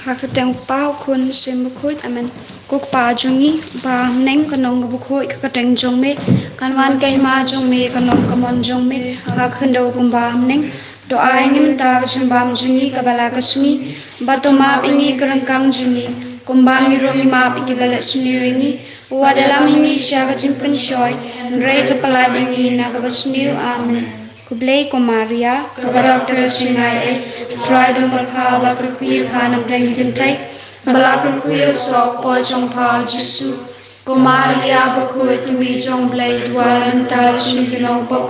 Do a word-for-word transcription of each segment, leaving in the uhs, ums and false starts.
Ha ka kyrteng U Kpa, U Khun, U Mynsiem Bakhuid. Amen. Ko Kpa jong ngi, uba ha bneng, ka nong kaba khuid ha ka kyrteng jong me. Kan wan ka hima jong me, kan long ka mon jong me ha ka khyndew kumba ha bneng. To ai ngi mynta ka jingbam jong ngi kaba la ka sngi. Bad to map ïa ngi ki ryngkang jong ngi, kumba ngi ruh ngi map ïa kiba leh sniew ïa ngi. Wat ïalam ïa ngi sha ka jingpynshoi, hynrei to pyllait ïa ngi na kaba sniew. Amen. Khublei ko Maria, kaba dap da ka jingaiei, U Trai u don bad pha, ba kyrkhu ïa pha na pdeng ki kynthei, bad la kyrkhu ïa u soh ka kpoh jong pha, U Jisu. Ko Maria bakhuid, ka Kmie jong U Blei, to duwai ïa ngi mynta, jong ngi ki nongpop,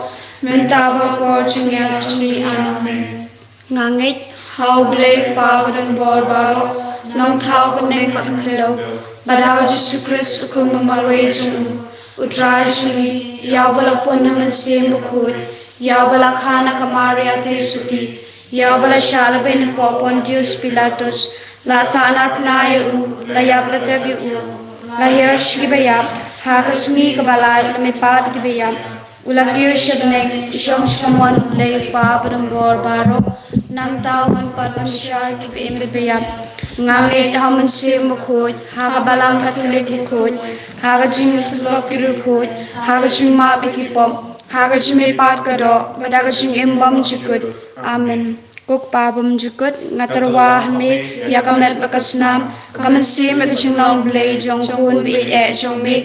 mynta bad ha ka por jong ka kynjah jong ngi. Amen. Nga ngeit ha U Blei U Kpa uba don bor baroh, Nongthaw ka bneng bad ka khyndew, bad ha U Jisu Khrist, U Khun bamarwei jong U, U Trai jong ngi, ïa uba la pun ha U Mynsiem Bakhuid, ïa uba la kha na ka Maria Theisotti, ïa uba la shah lehbeiñ hapoh Pontius Pilatus, la sahnarphna ïa u, la ïap la tep ïa u, la hiar sha kiba ïap, ha ka sngi kaba lai u la mihpat ïa kiba ïap, u la kiew sha bneng, u shong sha ka mon U Blei U Kpa uba don bor baroh. Nangta un wan pat ban bishar ïa kiba im bad ba ïap. Nga ngeit ha U Mynsiem Bakhuid, ha ka Balang Katholik bakhuid, ha ka jingïasyrdoh ki riewkhuid, ha ka jingmap ïa ki pop, ha ka jingmihpat ka doh, bad ha ka jingim bymjukut. Amen. Ko Kpa bymjukut, nga tyrwa ha me ïa ka met bad ka snam, ka mynsiem bad ka jinglong Blei jong U Khun ba ïeit eh jong me,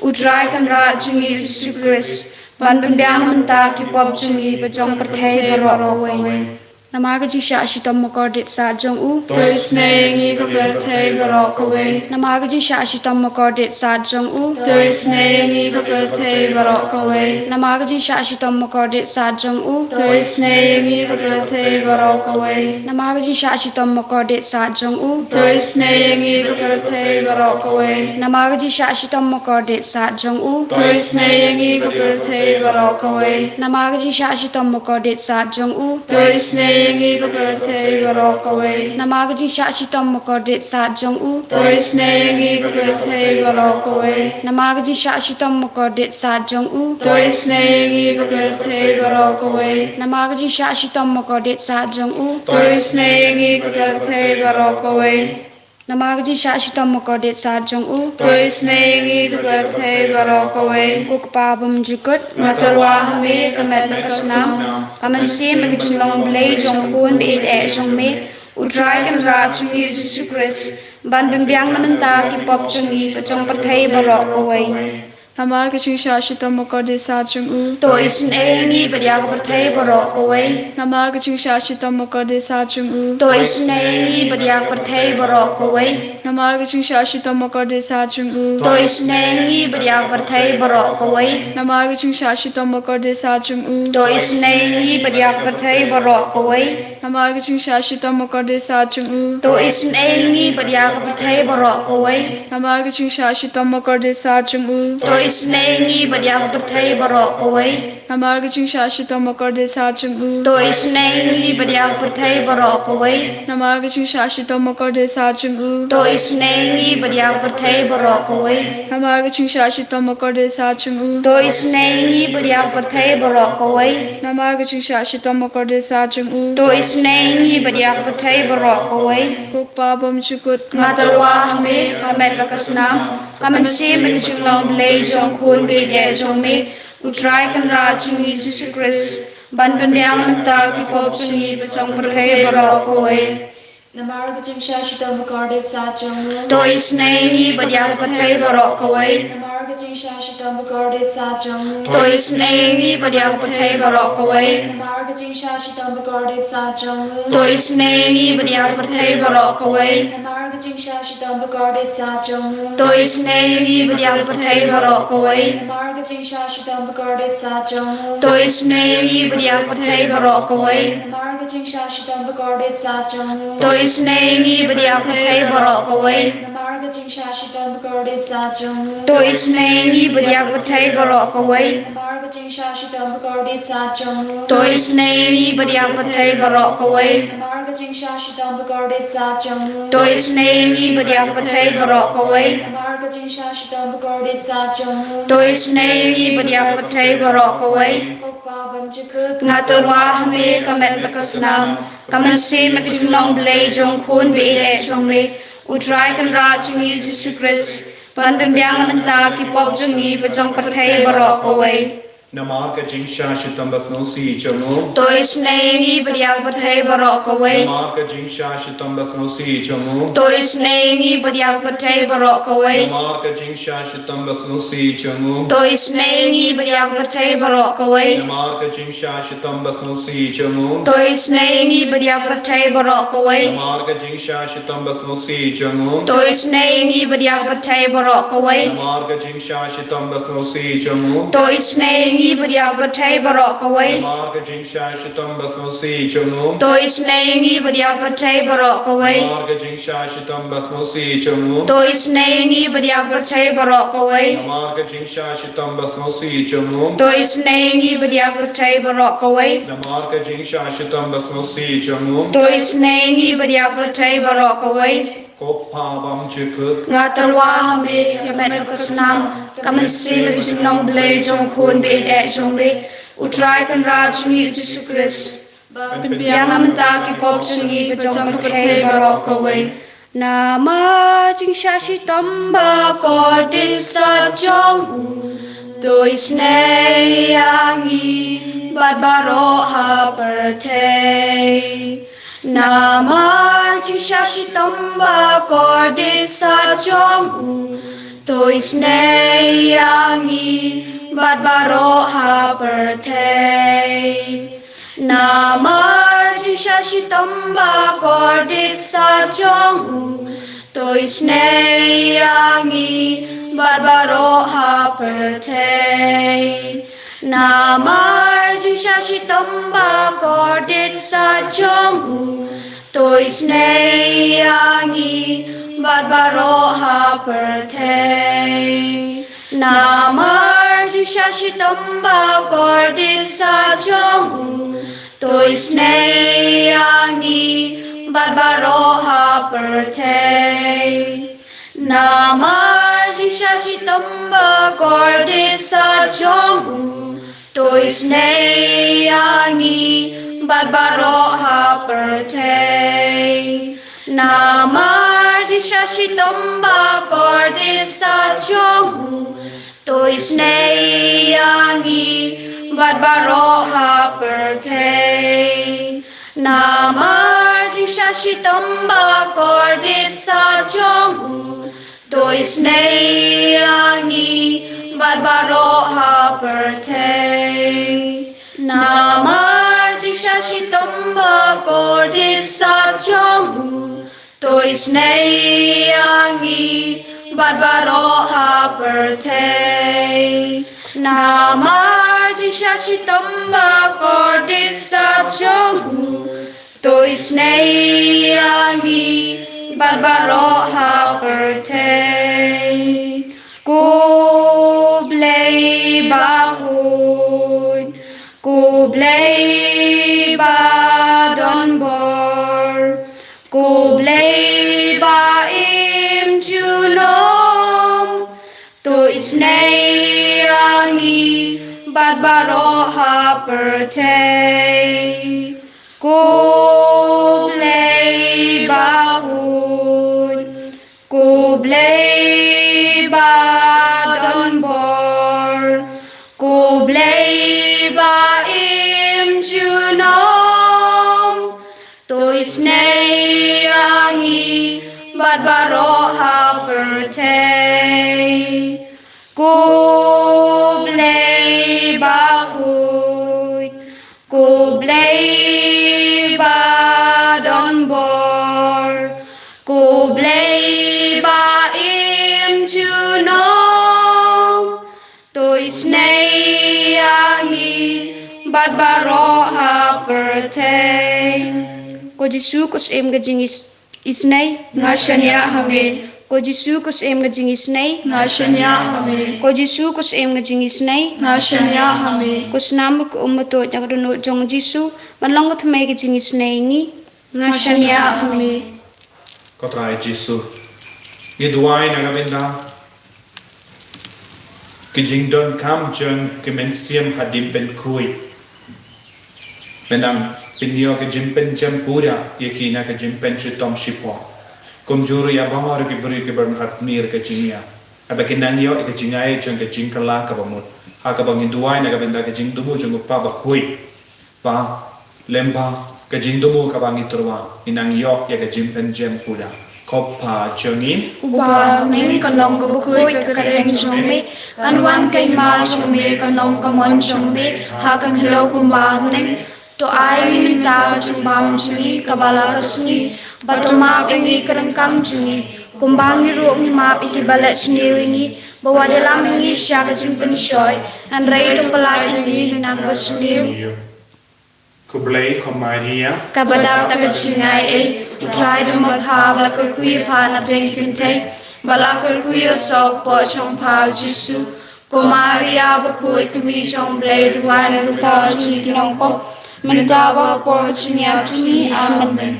U Trai Kynrad jong ngi U Jisu Khrist, ban pynbiang mynta ki pop jong ngi bad jong ka pyrthei baroh kawei. Namar ka jingshah shitom bakordit sad jong U, to isynei ïa ngi ka pyrthei baroh kawei. Namar ka jingshah shitom bakordit sad jong U, to isynei ïa ngi ka pyrthei baroh kawei. Namar ka jingshah shitom bakordit sad jong U, to isynei ïa ngi ka pyrthei baroh kawei. Namar ka jingshah shitom bakordit sad jong U, to isynei ïa ngi ka pyrthei baroh kawei. Namar ka jingshah shitom bakordit sad jong U, to isynei ïa ngi ka pyrthei baroh kawei. Namar ka jingshah shitom bakordit sad jong U, to isynei ïa ngi ka pyrthei baroh kawei. Namar ka jingshah shitom bakordit sad jong U, to isynei ïa ngi ka pyrthei baroh kawei. Namar ka jingshah shitom bakordit sad jong U, to isynei ïa ngi ka pyrthei baroh kawei. Namar ka jingshah shitom bakordit sad jong U, to isynei ïa ngi ka pyrthei baroh kawei. Namar ka jingshah shitom bakordit sad jong U, to isynei ïa ngi ka pyrthei baroh kawei. Ko Kpa bymjukut, nga tyrwa ha me ïa ka met bad ka snam, ka mynsiem bad ka jinglong Blei jong U Khun ba ïeit eh jong me, U Trai Kynrad jong ngi U Jisu Khrist, ban pynbiang na bynta ki pop jong ngi bad jong ka pyrthei baroh kawei. Namar ka jingshah shitom bakordit sad jong U, to isynei ïa ngi bad ïa ka pyrthei baroh kawei. Namar ka jingshah shitom bakordit sad jong U, to isynei ïa ngi bad ïa ka pyrthei baroh kawei. Namar ka jingshah shitom bakordit sad jong U, to isynei ïa ngi bad ïa ka pyrthei baroh kawei. Namar ka jingshah shitom bakordit sad jong U, to isynei ïa ngi bad ïa ka pyrthei baroh kawei. Namar ka jingshah shitom bakordit sad jong U, to isynei ïa ngi bad ïa ka pyrthei baroh kawei. Namar ka jingshah shitom bakordit sad jong U, to isynei ïa ngi bad ïa ka pyrthei baroh kawei. Namar ka jingshah shitom bakordit sad jong U, to isynei ïa ngi bad ïa ka pyrthei baroh kawei. Namar ka jingshah shitom bakordit sad jong U, to isynei ïa ngi bad ïa ka pyrthei baroh kawei. Namar ka jingshah shitom bakordit sad jong U, to isynei ïa ngi bad ïa ka pyrthei baroh kawei. Namar ka jingshah shitom bakordit sad jong U, to isynei ïa ngi bad ïa ka pyrthei baroh kawei. Ko Kpa bymjukut, nga tyrwa ha me ïa ka met bad ka snam, ka mynsiem bad ka jinglong Blei jong U Khun ba ïeit eh jong me, U Trai Kynrad jong ngi Jisu Khrist, ban pynbiang na bynta ki pop jong ngi bad jong ka pyrthei baroh kawei. Namar ka jingshah shitom bakordit sad jong U, to isynei ïa ngi bad ïa ka pyrthei baroh kawei. Namar ka jingshah shitom bakordit sad jong U, to isynei ïa ngi bad ïa ka pyrthei baroh kawei. Namar ka jingshah shitom bakordit sad jong U, to isynei ïa ngi bad ïa ka pyrthei baroh kawei. Namar ka jingshah shitom bakordit sad jong U, to isynei ïa ngi bad ïa ka pyrthei baroh kawei. Namar ka jingshah shitom bakordit sad jong U, to isynei ïa ngi bad ïa ka pyrthei baroh kawei. Namar ka jingshah shitom bakordit sad jong U, to isynei ïa ngi bad ïa ka pyrthei baroh kawei. Namar ka jingshah shitom bakordit sad jong U, to isynei ïa ngi bad ïa ka pyrthei baroh kawei. Namar ka jingshah shitom bakordit sad jong U, to isynei ïa ngi bad ïa ka pyrthei baroh kawei. Namar ka jingshah shitom bakordit sad jong U, to isynei ïa ngi bad ïa ka pyrthei baroh kawei. Namar ka jingshah shitom bakordit sad jong U, to isynei ïa ngi bad ïa ka pyrthei baroh kawei. Ko Kpa Nga tyrwa ha me ka met bad ka snam, ka mynsiem bad ka jinglong Blei jong u Khun ba ïeit jong me, U Trai Kynrad jong ngi Jisu Khrist, ban pynbiang na bynta ki pop jong ngi bad jong ka pyrthei baroh kawei. Namar ka jingshah shitom basngewsih jong u, to isynei ïa ngi bad ïa ka pyrthei baroh kawei. Namar ka jingshah shitom basngewsih jong u, to isynei ïa ngi bad ïa ka pyrthei baroh kawei. Namar ka jingshah shitom basngewsih jong u, to isynei ïa ngi bad ïa ka pyrthei baroh kawei. Namar ka jingshah shitom basngewsih jong u, to isynei ïa ngi bad ïa ka pyrthei baroh kawei. Namar ka jingshah shitom basngewsih jong u, to isynei ïa ngi bad ïa ka pyrthei baroh kawei. Namar ka jingshah shitom basngewsih jong u, to isynei ïa ngi bad ïa ka pyrthei baroh kawei. Namar ka jingshah shitom basngewsih jong u, to isynei ïa ngi bad ïa ka pyrthei baroh kawei. Namar ka jingshah shitom basngewsih jong u, to isynei ïa ngi bad ïa ka pyrthei baroh kawei. Namar ka jingshah shitom basngewsih jong u, to isynei ïa ngi bad ïa ka pyrthei baroh kawei. Namar ka jingshah shitom basngewsih jong u, to isynei ïa ngi bad ïa ka pyrthei baroh kawei. Ko Pa bymjukut, nga tyrwa ha me ïa ka met bad ka snam, ka mynsiem bad ka jinglong Blei jong u Khun ba ïeit jong me, U Trai Kynrad jong ngi Jisu Khrist, ban pynbiang na bynta ki pop jong ngi bad jong ka pyrthei baroh kawei. Namar jingshah shitom bakordit sat jong u, to isynei ïa ngi bad baroh ha pyrthei. Namar jingshah shitom bakordit sat jong u, to isynei ïa ngi bad baroh ha pyrthei. Namar jingshah shitom bakordit sat jong u, to isynei ïa ngi bad baroh ha pyrthei. Namar jingshah shitom bakordit sat jong u, to isynei ïa ngi bad baroh ha pyrthei. Namar jingshah shitom bakordit sat jong u, to isynei ïa ngi bad baroh ha pyrthei. Namar jingshah shitom bakordit sat jong u, to isynei ïa ngi bad baroh ha pyrthei. Namar jingshah shitom bakordit sat jong u, to isynei ïa ngi bad baroh ha pyrthei. Namar jingshah shitom bakordit sat jong u, to isynei ïa ngi bad baroh ha pyrthei. Namar jingshah shitom bakordit sat jong u, to isynei ïa ngi bad baroh ha pyrthei. Namar jingshah shitom bakordit sat jong u, to isynei ïa ngi bad baroh ha pyrthei. Ko Blei bakhuid, ko Blei badonbor, ko Blei ba im junom, to isynei ïa ngi bad baroh ha pyrthei. Ko Blei bakhuid, ko Blei badonbor, ko Blei ba im junom, to isynei ïa ngi bad baroh ha pyrthei. Ko Blei bakhuid, ko Blei badonbor, ko Blei ba im junom, to isynei ïa ngi bad baroh ha pyrthei. Ko Jisu, ko Syiem ka jingisynei, nga shaniah ha me. Ko Jisu, ko Syiem ka jingisynei, nga shaniah ha me. Ko Jisu, ko Syiem ka jingisynei, nga shaniah ha me. Ko snam bad ko um ba tuid na ka dohnud jong u Jisu, ban long ka thymmei ka jingisynei ïa ngi, nga shaniah ha me. Ko Trai Jisu, ngi duwai na ka bynta ki jingdonkam jong ki mynsiem hadien ban khuid. Mynta pynïoh ka jingpynjem pura ïa ki na ka jingpynshitom shipor. Kumjuh ruh ïa baroh ki briew kiba don ha khmih ka jingïa, haba ki nang ïoh ïa ka jingai jong ka jingkylla kaba mut, ha kaba ngi duwai na ka bynta ka jingthmu jong u Kpa Bakhuid, ba lyngba ka jingthmu kaba ngi tyrwa, ngi nang ïoh ïa ka jingpynjem pura. Ko Kpa jong ngi uba ha bneng, ka nong kaba khuid ka kyrteng jong me, kan wan ka hima jong me, ka long ka mon jong me ha ka khyndew kumba ha bneng. To ai mynta ka jingbam jong ngi kaba la ka sngi, bad to map ïa ngi ki ryngkang jong ngi, kumba ngi ruh ngi map ïa kiba leh sniew ïa ngi, bad wat ïalam ïa ngi sha ka jingpynshoi, hynrei to pyllait ïa ngi na kaba sniew. Khublei ko Maria, kaba dap da ka jingaiei, U Trai u don bad pha, ba la kyrkhu ïa pha na pdeng ki kynthei, ba la kyrkhu ïa u soh kpoh jong pha u Jisu. Ko Maria bakhuid, ka Kmie jong U Blei, to duwai na ka bynta jong ngi ki nongpop, mynta bad ha ka por jong ka jingïap jong ngi. Amen.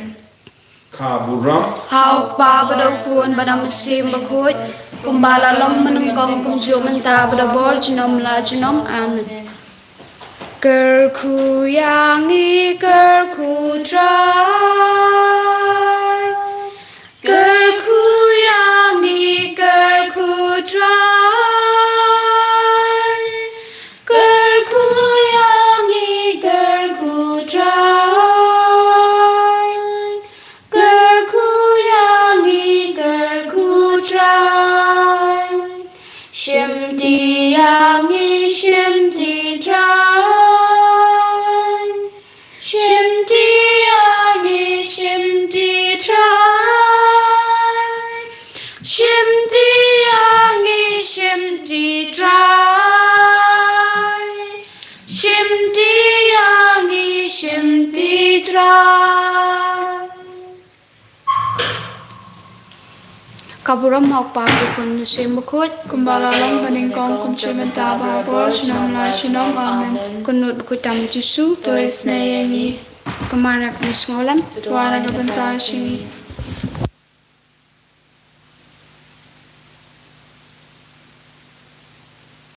Ka burom ha U Kpa bad ha U Khun bad ha U Mynsiem Bakhuid, kumba la long mynnyngkong kumjuh mynta bad ha ka por junom la junom. Amen. Kyrkhu ïa ngi, kyrkhu Trai. Kyrkhu ïa ngi, kyrkhu Trai. Kyrkhu ïa ngi, kyrkhu Trai. Kyrkhu ïa ngi, kyrkhu Trai. Shimti ïa ngi, shimti Trai. Shimti ïa ngi, shimti Trai. Shimti ïa ngi, shimti Trai. Shimti ïa ngi, shimti Trai. Ka burom ha U Kpa, U Khun, U Mynsiem Bakhuid, kumba la long mynnyngkong kumjuh mynta bad ha ka por junom la junom. Amen. Ko Tnat Bakhuid tam U Jisu, to isynei ïa ngi. Ko Maria ka Mei Sngewlem, to duwai na ka bynta jong ngi.